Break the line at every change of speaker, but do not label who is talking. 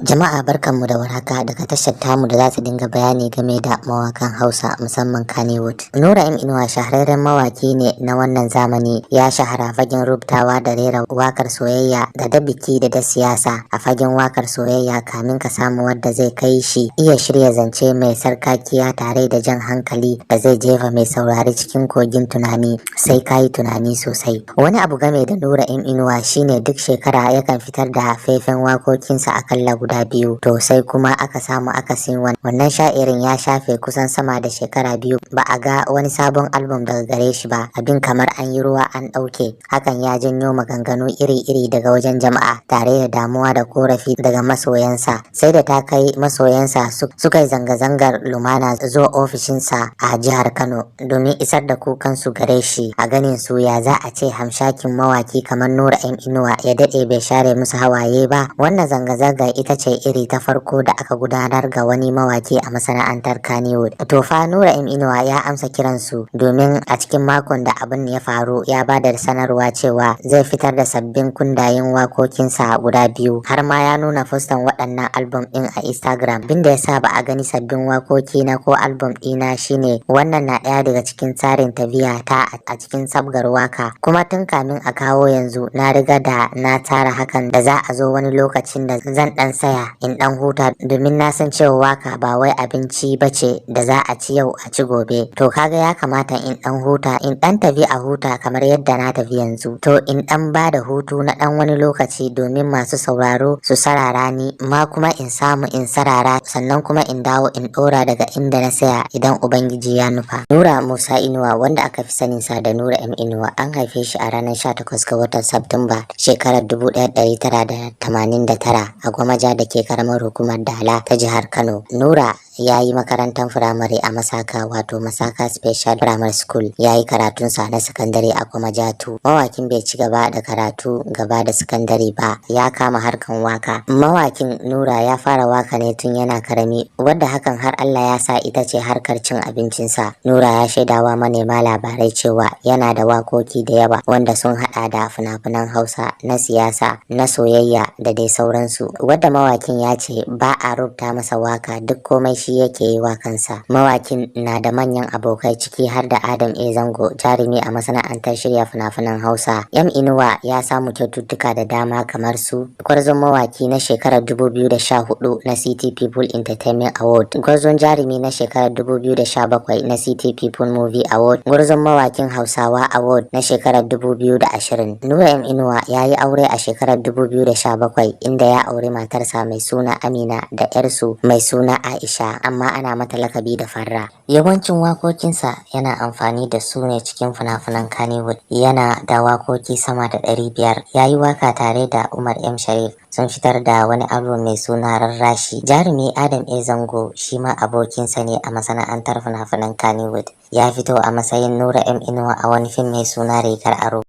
Jama'a, barkanmu da warhaka daga tashar tamu da za ta dinga bayani game da mawakan Hausa, musamman Kannywood. Nura M Inuwa shahararren mawaki ne na wannan zamani. Ya shahara fagen rubutawa da rera wakar soyayya da da biki da da siyasa. A fagen wakar soyayya, kamin ka samu wadda zai kai shi iya shirya zance mai sarkakiya tare da jan hankali da zai jefa mai saurari cikin kogin tunani, sai ka yi tunani sosai. Wani abu game da Nura M Inuwa shine duk shekara yakan fitar da faifan wakokinsa akalla guda biyu. To, sai kuma aka samu akasin wannan. Sha'irin ya shafe kusan sama da shekara 2 ba a ga wani sabon album daga gare shi ba. Abin kamar an yi ruwa an ɗauke. Hakan ya janyo maganganu iri-iri daga wajen jama'a tare da damuwa da korafi daga masoyansa, sai da ta kai masoyansa suka yi zanga-zangar lumana zuwa ofishinsa a jihar Kano domin isar da kukansu gare shi. A ganin su, ya za a ce hamshakin mawaki kamar Nura M Inuwa ya daɗe bai share musu hawaye ba? Wannan zanga-zangar ita ce iri ta farko da aka gudanar ga wani mawaki a masana'antar Kannywood. To fa, Nura M Inuwa ya amsa kiransu, domin a cikin makon da abin ya faru ya ba da sanarwa cewa zai fitar da sabbin kundayen wakokinsa guda biyu, har ma ya nuna fostan waɗannan album ɗin a Instagram. Abin da ya sa ba a gani sabbin wakoki na ko album ɗina shine wannan na ɗaya daga cikin tsarin tafiya ta a cikin sabgar waka, kuma tun kamin a kawo yanzu na riga da na tsara hakan, da za a zo wani lokacin da zan ɗan saya in ɗan huta, domin na san cewa waka ba wai abinci bace da za a ci yau a ci gobe. To, kaga ya kamata in ɗan huta, in ɗan tafi a huta kamar yadda na tafi yanzu. To, in ɗan ba da hutu na ɗan wani lokaci domin masu sauraro su sarara, ni ma kuma in samu in sarara, sannan kuma in dawo in ɗora daga inda na saya idan Ubangiji ya nufa. Nura Musa Inuwa, wanda aka fi sanin sa da Nura M Inuwa, an haife shi a ranar 18 ga watan Satumba shekarar 1989 a Gwamaja da ke karamar hukumar Dala ta jihar Kano. Nura ya yi makarantar firamare a Masaka, wato Masaka Special Primary School. Ya yi karatunsa na sakandare a Gwamajatu. Mawakin bai ci gaba da karatu gaba da sakandare ba, ya kama harkan waka. Mawakin Nura ya fara waka ne tun yana karami, wadda hakan har Allah ya sa ita ce harkar cin abincinsa. Nura ya shaidawa manema labarai cewa yana da wakoki da yawa wanda sun hada da fina-finan Hausa, na siyasa, na soyayya da dai sauransu. Wadda mawakin ya ce ba a rubuta masa waka, duk komai shi yake yi wa kansa. Mawakin na da manyan abokai, ciki har da Adam A Zango, jarumi a masana'antar shirya fina-finan Hausa. M Inuwa ya samu kyaututtuka da dama kamar su gwarzon mawaki na shekarar 2014 na City People Entertainment Award, gwarzon jarumi na shekarar 2017 na City People Movie Award, gwarzon mawakin Hausawa Award na shekarar 2020. Nura M Inuwa ya yi aure a shekarar 2017, inda ya auri matarsa mai suna Amina da 'yarsu mai suna Aisha, amma ana mata lakabi da Farra. Yawancin wakokinsa yana amfani da su ne cikin fina-finan Kannywood. Yana da wakoki sama da 500. Ya yi waka tare da Umar M Sharif, sun fitar da wani album mai suna Rarrashi. Jarumi Adam A Zango shi ma abokinsa ne a masana'antar fina-finan Kannywood. Ya fito a matsayin Nura M Inuwa a wani fim mai suna Rigar Aro.